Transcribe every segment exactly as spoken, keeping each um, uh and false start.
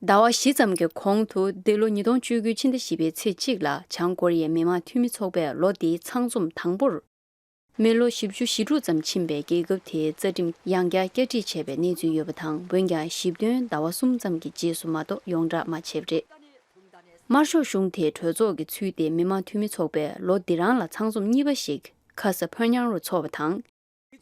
ཟླ་བ་བཞི་ཙམ་གྱི་གོང་དུ་འདི་ལོ་ཉིས་སྟོང་བཅུ་དགུ་ཕྱི་ཟླ་བཞི་པའི་ཚེས་གཅིག་ལ་བྱང་ཀོ་རི་ཡའི་མི་དམངས་འཐུས་མི་ཚོགས་པས་ལོ་འདིའི་ཚང་འཛོམས་དང་པོར། མི་ལོ་བཞི་བཅུ་ཞེ་དྲུག་ཙམ་ཕྱིན་པའི་རྒྱལ་ཁབ་དེའི་རྩ་ཁྲིམས་ཡང་བསྐྱར་བསྐྱར་སྒྲིག་བྱས་པའི་གནས་ཚུལ་ཡོད་པ་དང་། འོན་ཀྱང་ཞི་མཐུན་ཟླ་བ་གསུམ་ཙམ་གྱི་རྗེས་སུ་མ་གཏོགས་ཡོངས་བསྒྲགས་མ་བྱས་པ་རེད། དམར་ཤོག་གཞུང་དེའི་གྲོས་ཚོགས་ཀྱི་ཚུལ་དེ་མི་དམངས་འཐུས་མི་ཚོགས་པས་ལོ་འདི་རང་ལ་ཚང་འཛོམས་གཉིས་པ་ཞིག་ཁ་ས་ཕ་ཉང་རུ་འཚོགས་པ་དང་།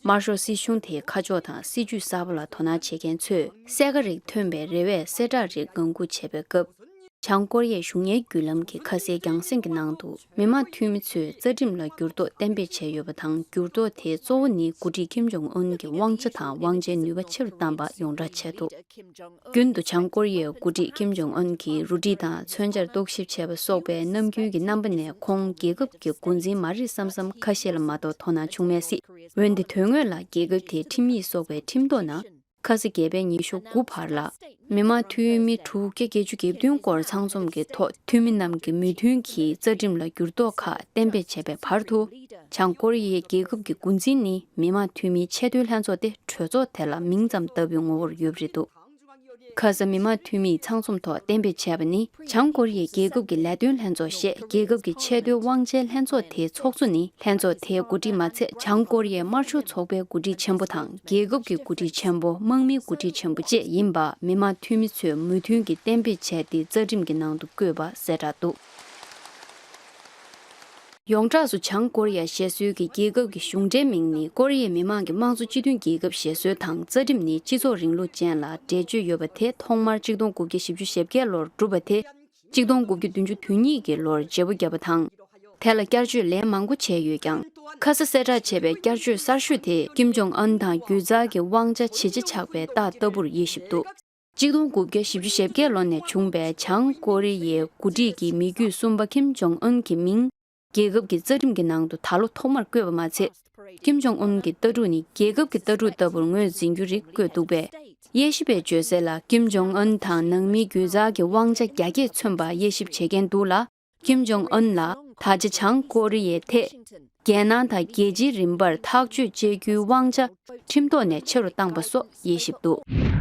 དམར་ཤོག་སྲིད་གཞུང་དེའི་ཁ་ཕྱོགས་དང་སྲིད་ཇུས་གསར་པ་ལ་དོ་སྣང་བྱེད་མཁན་ཚོས་གསལ་ཁ་རིགས་ཐོན་པའི་རེ་བས་གསལ་བསྒྲགས་རིགས་ངང་སྒུག་བྱས་པའི་སྐབས། བྱང་ཀོ་རི་ཡའི་གཞུང་གཉེར་བརྒྱུད་ལམ་གྱི་ཁ་གསལ་རྒྱང་སྲིང་གི་ནང་དུ། མི་དམངས་འཐུས་མི་ཚོས་རྩ་ཁྲིམས་ལ་འགྱུར་ལྡོག་གཏན་འབེབས་བྱས་ཡོད་པ་དང་། འགྱུར་ལྡོག་དེ་གཙོ་བོ་ནི་འགོ་ཁྲིད་ཀིམ་ཇོང་ཨུན་གྱི་དབང་ཆ་དང་དབང་ཆའི་ནུས་པ་ཆེ་རུ་བཏང་པ་ཡོངས་གྲགས་བྱས་འདུག་རྒྱུན་དུ་བྱང་ཀོ་རི་ཡའི་འགོ་ཁྲིད་ཀིམ་ཇོང་ཨུན་གྱིས་རུ་སྒྲིག་དང་མཚོན་ཆར་རྟོག་ཞིབ་བྱས་པ་སོགས་པའི་ནམ་རྒྱུན་གྱི་རྣམ་པ་ནས། ཁོང་རྒྱལ་ཁབ་ཀྱི་འགོ་འཛིན་མ་རེད་བསམ་བསམ་ཁ་ཤས་ལ་མ་གཏོགས་དོ་སྣང་བྱུང་མེད་སྲིད། འོན་ཏེ་དོན་དངོས་ལ་རྒྱལ་ཁབ་དེའི་ཁྲིམས་ཡིག་སོགས་པའི་ཁྲིམས་ཐོག་ན། ཁ་ས་བརྒྱད་པའི་ཉི་ཤུ་དགུ་བར་ལ། མི་དམངས་འཐུས་མི་དྲུག་བརྒྱ་བརྒྱད་ཅུ་གྱ་བདུན་སྐོར་ཚང་འཛོམས་ཀྱི་ཐོག་འཐུས་མི་རྣམས་ཀྱི་མོས་མཐུན་གྱིས་རྩ་ཁྲིམས་ལ་འགྱུར་ལྡོག་ཁག་གཏན་འབེབས་བྱས་པའི་བར་དུ། བྱང་ཀོ་རི་ཡའི་རྒྱལ་ཁབ་ཀྱི་འགོ་འཛིན་ནི་མི་དམངས་འཐུས་མིའི་ཆེས་མཐོའི་ལྷན་ཚོགས་ཏེ། གྲོས་ཚོགས་དེ་ལ་མིང་ཙམ་ལྟ་བུའི་ངོ་བོར་ཡོད་པ་རེད་འདུག་ཁ་ས་མི་དམངས་འཐུས་མིའི་ཚང་འཛོམས་ཐོག་གཏན་འབེབས་བྱས་པ་ནི། བྱང་ཀོ་རི་ཡའི་རྒྱལ་ཁབ་ཀྱི་ལས་དོན་ལྷན་ཚོགས་ཞེས་རྒྱལ་ཁབ་ཀྱི་ཆེས་མཐོའི་དབང་ཆའི་ལྷན་ཚོགས་དེའི་ཚོགས་གཙོ་ནི། ལྷན་ཚོགས་དེའི་འགོ་ཁྲིད་མ་ཚད། བྱང་ཀོ་རི་ཡའི་དམར་ཤོག་ཚོགས་པའི་འགོ་ཁྲིད་ཆེན་པོ་དང་། རྒྱལ་ཁབ་ཀྱི་འགོ་ཁྲིད་ཆེན་པོ། དམག་མིའི་འགོ་ཁྲིད་ཆེན་པོ་བཅས་ཡིན་པ་མི་དམངས་འཐུས་མི་ཚོས་མོས་མཐུན་གྱིས་གཏན་འབེབས་བྱས་ཏེ། རྩ་ཁྲིམས་ཀྱི་ནང་དུ་བཀོད་པ་གསལ་བསྒྲགས་འདུག་ཡོངས་གྲགས་སུ་བྱང་ཀོ་རི་ཡ་ཞེས་སྲོལ་གྱི་རྒྱལ་ཁབ་ཀྱི་གཞུང་འབྲེལ་མིང་ནི། ཀོ་རི་ཡའི་མི་དམངས་ཀྱི་དམངས་གཙོ་སྤྱི་མཐུན་རྒྱལ་ཁབ་ཞེས་སྲོལ་དང་། རྩ་ཁྲིམས་ནི་སྤྱི་ཚོགས་རིང་ལུགས་ཅན་ལ་འགྲེལ་བརྗོད་ཡོད་པ་དེ་ཐོག་མར་གཅིག་སྟོང་དགུ་བརྒྱ་བཞི་བཅུ་ཞེ་བརྒྱད་ལོར་གྲུབ་པ་དེ། གཅིག་སྟོང་དགུ་བརྒྱ་བདུན་ཅུ་དོན་གཉིས་ཀྱི་ལོར་བརྗེ་པོ་བརྒྱབ་པ་དང་། དེ་ལ་བསྐྱར་བཅོས་ལན་མང་པོ་བྱས་ཡོད་ཀྱང་། ཁ་ས་གསལ་བསྒྲགས་བྱས་པའི་བསྐྱར་བཅོས་གསར་ཤོས་དེ་ཀིམ་ཇོང་ཨན་དང་སྒྱུ་རྩལ་གྱི་དབང་ཆ་ཇེ་ཆེ་ཆགས་པའི་རྟགས་ལྟ་བུར་དབྱེ་ཞིབ་འདུག་གཅིག་སྟོང་དགུ་བརྒྱ་བཞི་བཅུ་ཞེ་བརྒྱད་ལོ་ནས་བྱུང་བའི་བྱང་ཀོ་རི་ཡའི་འགོ་ཁྲིད་ཀྱི་མི་རྒྱུད་གསུམ་པ་ཀིམ་ཇོང་ཨུན་གྱི་མིང་རྒྱལ་ཁབ་ཀྱི་རྩ་ཁྲིམས་ཀྱི་ནང་དུ་ད་ལོ་ཐོག་མར་བཀོད་པ་མ་ཚད། ཀིམ་ཇོང་ཨུན་གྱི་ལྟ་གྲུབ་ནི་རྒྱལ་ཁབ་ཀྱི་ལྟ་གྲུབ་ལྟ་བུར་ངོས་འཛིན་རྒྱུ་རིགས་བཀོད་འདུག་པས། དབྱེ་ཞིབ་པས་བརྗོད་གསལ་ལ། ཀིམ་ཇོང་ཨུན་དང་ནང་མིའི་སྒྱུ་རྩལ་གྱི་དབང་ཆ་རྒྱ་སྐྱེད་མཚོན་པ་དབྱེ་ཞིབ་བྱེད་མཁན་འདུག་ལ། ཀིམ་ཇོང་ཨུན་ལ་ད་ཆ་བྱང་ཀོ་རི་ཡའི་ཐད། རྒྱལ་ནང་དང་རྒྱལ་སྤྱིའི་རིམ་པར་ཐག་གཅོད་བྱེད་རྒྱུའི་དབང་ཆ་ཁྲིམས་ཐོག་ནས་ཆེ་རུ་བཏང་པ་སོགས་དབྱེ་ཞིབ་འདུག